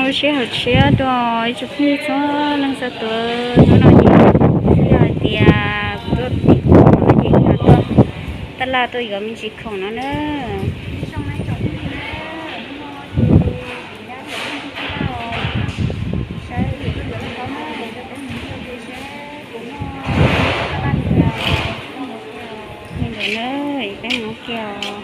Lub sij hawm tshiab rau ib tsoom phooj ywg txhua leej txhua tus. Hnub no ces yog hais tias kuv tuaj tim khoom no ces kuv yuav tuaj taj laj tuaj yuav me ntsis khoom no na. Li ntawd na, peb mus kiag os.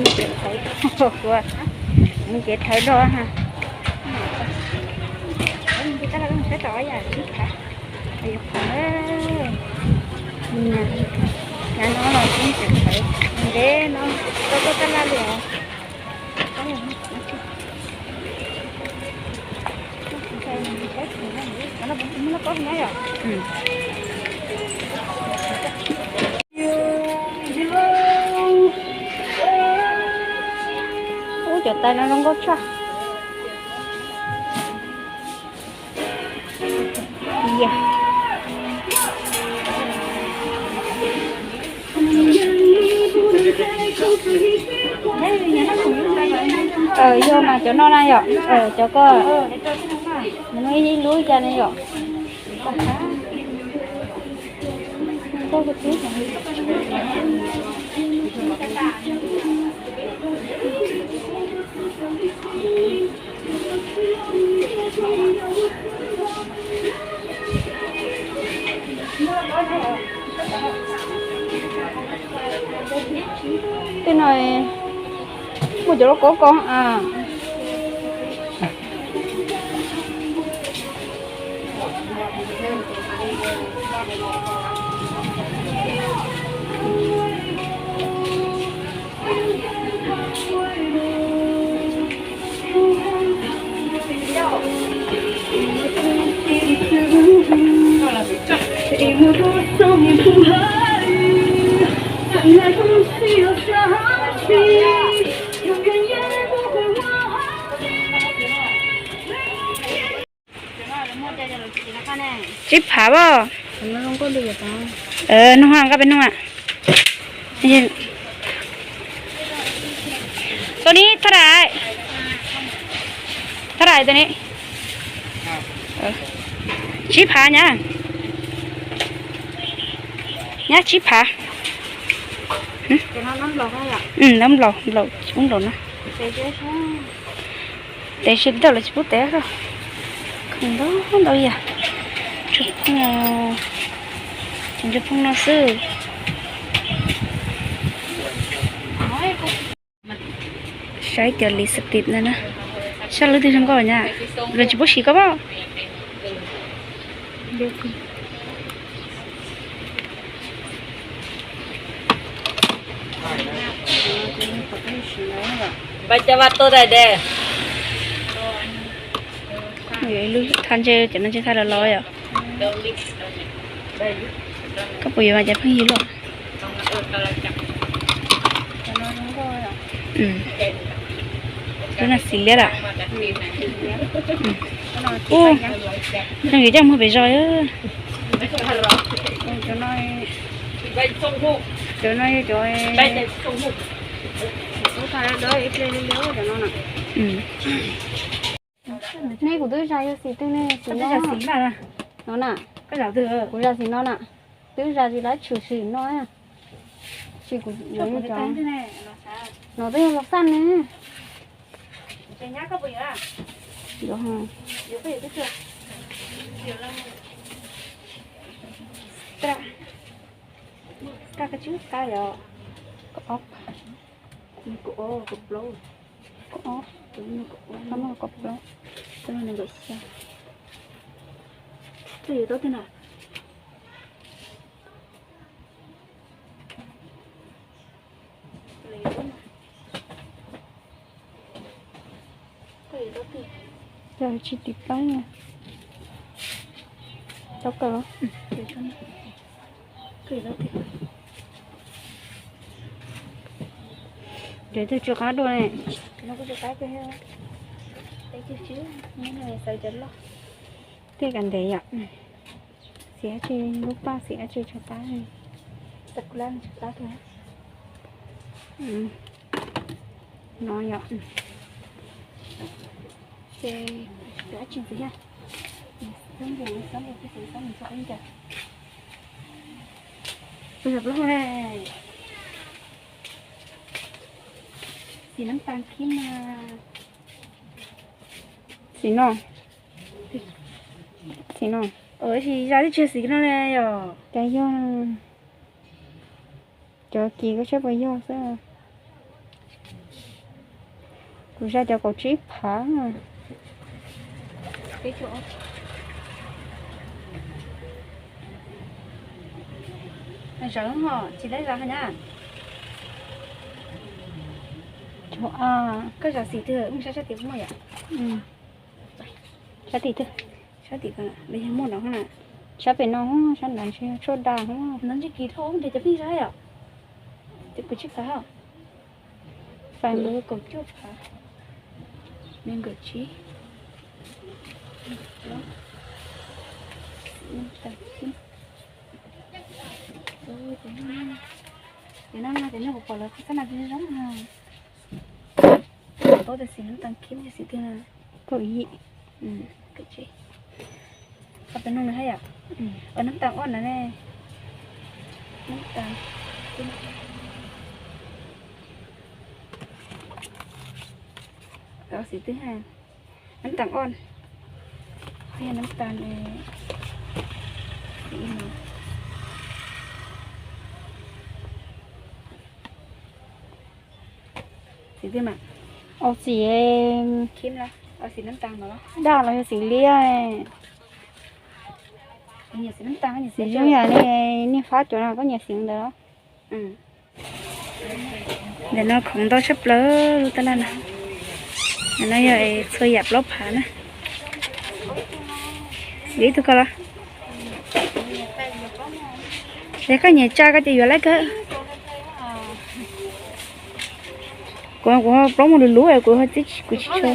Mus ces thawv do, mus ces thawv do ha. Nyob no los kuj tseem thawv ntev no, tau tuaj taj laj li os. Ub, cov tais no zoo nkauj tshaj. Yog mas cov no na yom, cov ko, nws muaj ib lub cas ne yom. Tej no muaj cov loj koob koob a. Tsib phav as. Nug, nqa pes nug. Tus ni thaj dais, thaj dais tus ni. Tsib phav nyab, nyab tsib phav. Nab nplaum, nplaum, ub nplaum no. Tev tsis tau los tsis pub tev. Khoom ntau ntau yam. Tsuas phooj, tsuas phooj no xwb. Saib cov lipstick ntawd na. Saib lub twg zoo nkauj nyab. Los tsis pub siv koj pab. Ib lub thaj ntshe cov no ntshe thaj los los yom. Koj puas yuav mas cov phooj ywg los? Lub no xim liab lawm. Ub, zoo yus coj mus pem zos. Cov no yog cov, ne kuv twb zas yog xim twg ne, xim no na. Kuv zas xim no na. Twb zas tsis laib tshwm sim no. Tsis kuv yuav cov no twb yog los xaj ne. Kab tsib kab yom. Kaum ob, kaum plaub, kaum ob, kaum plaub, kaum xya. Koj yuav tau twg na? Yog tsis tiv paib, tau kawg. Cov twg tsis qab dua ne? Tej kas ntev yom. Xim dab tsi, lub paj xim dab tsi tshaib plab. No yom. Ces dab tsi ntxiv thiab? Xob npum, xob npum, xob npum txog qab ncaws. Ua plaub hau ne. Xim nab tas khib mas. Xim no. Xim no. Ua tsis zaj twb tsis xim no ne yom. Cas yog. Cov kis koj saib puas yog xwb. Kuv zaj cov kaum tsib phav. Zawv ho tsis tau zaj na. Koj zam xim twg, sab sab tim muaj yom? Sab tim twg? Sab tim ko, yog muaj no na. Sab pem no, sab nrad ntshe tshuaj dag. No ntshe kis dhau nrad cov pheej zaj yom. Ces kuv tsis xav. Fais mus kaum cuaj phav, nees nkaum tsib. Ces no ces nej kuv pom lawv qhov xab na zoo zoo. Tau tias xim nab tas khib yog xim twg na? Kaum yim. Qhov pem no na haj yom. Nab tas ob na ne. Nab tas. Xim twg ha? Nab tas ob. Yog nab tas ne. Xim twg mas? Au xim, daj los yog xim liab? Xim zoo yam li niag fab cov no, koj nyiam xim ntawd los? Ntawm no khoom ntau tshaj plaws lub tab laj no. Ntawm no yog txhua yam plaub phav na. Yuav ib tug ko los? Yog koj nyiam tsa koj ces yuav laib kawg. Kuv, kuv plaub muag luv luv, kuv ho tib, kuv tsis tshua.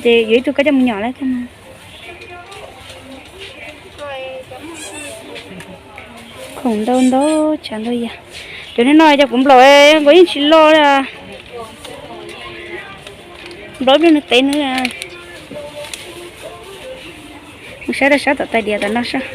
Ces yuav ib tug koj coj mus nyom laib kawg mas. Khoom ntau ntau tsav ntau yam. Cov niag no cov kuv nplaum, nkaus yeej tsis loj li. Nplaum ib pliag nws tev nws. Mus saib rau sab tom tais diav tom no saib.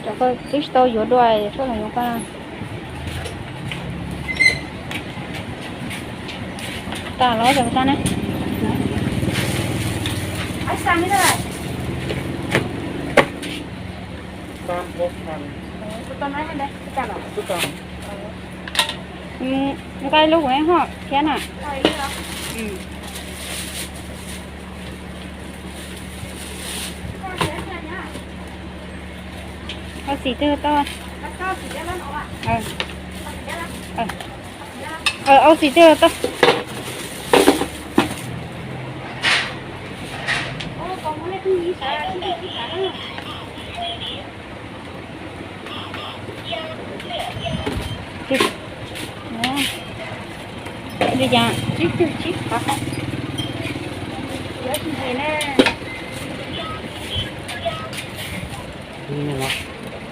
Cov ko twb tsis tau yuav dua, txhob los yuav ko. Tas los cov tas ne. Nqa ib lub kuv haj thiab na. Au xim twg tau? Au xim twg tau? Li cas? Tsib caug tsib phav. Yuav tsis nqis ne.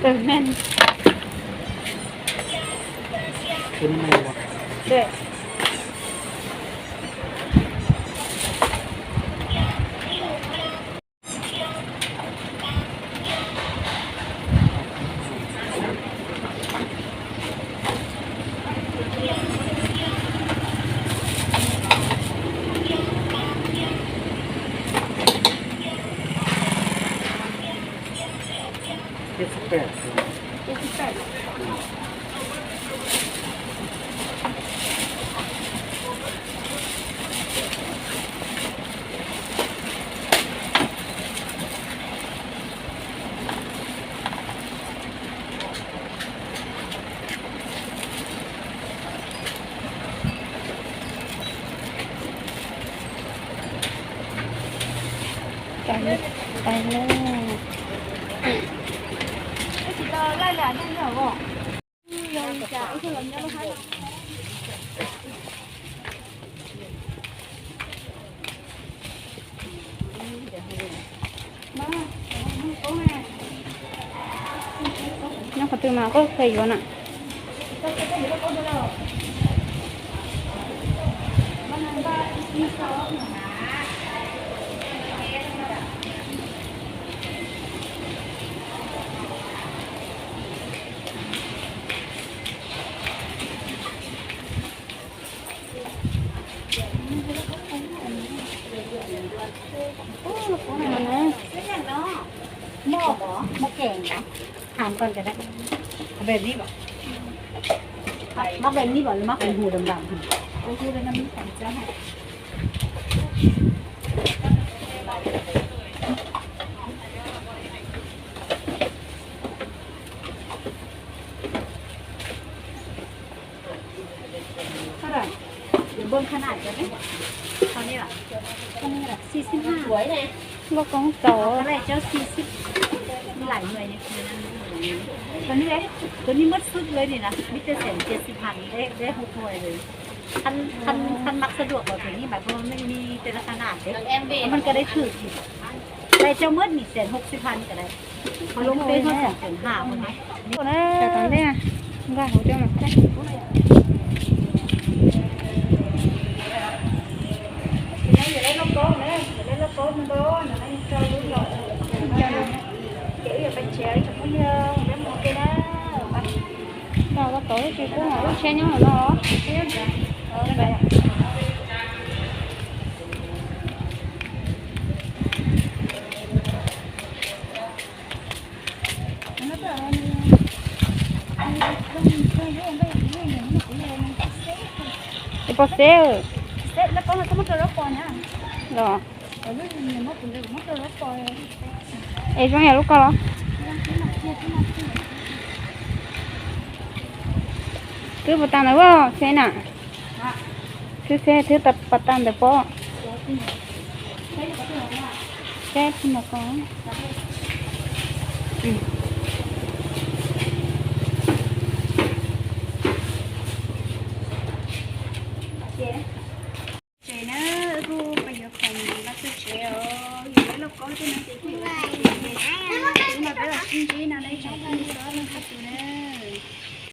Kawg me. Tais lawm. Nyob qhov twg mas koj kheev yuav na. Muaj, muaj keem, tham koom ka da. Mab ben nib, mab ben nib los mab qhov hu dam dam. Lub koob tau. Tus nej muab xub lawm ni na, mib tej xeem cia xib han deb deb hu hu lawm. Khab mab sab duam kom tus nej mas koj nej ni tej laj khab na deb, man koj deb thwm ces laj coj muab ni xeem hu xib han kom lawm. Qhov lub peb muab xeem xeem ha ua na. Nqa hauv coj mas. Tau, tau, tsis pub lub tsheb nyob hauv no. Es pom xeb los? Es zoo yam lub ko los? Twb pas tas ntawd pob, xeb na. Twb xeb twb pas tas ntawd pob. Xeb tus no ko. Tsev na, wb kuj pais yuav khoom nqa tuaj tsev os. Yog yuav lauj kaub tej no ces kuj yuav tuaj tsev. Wb no peb los sib ntsib no ne, tsoom phooj ywg txhua leej txhua tus na.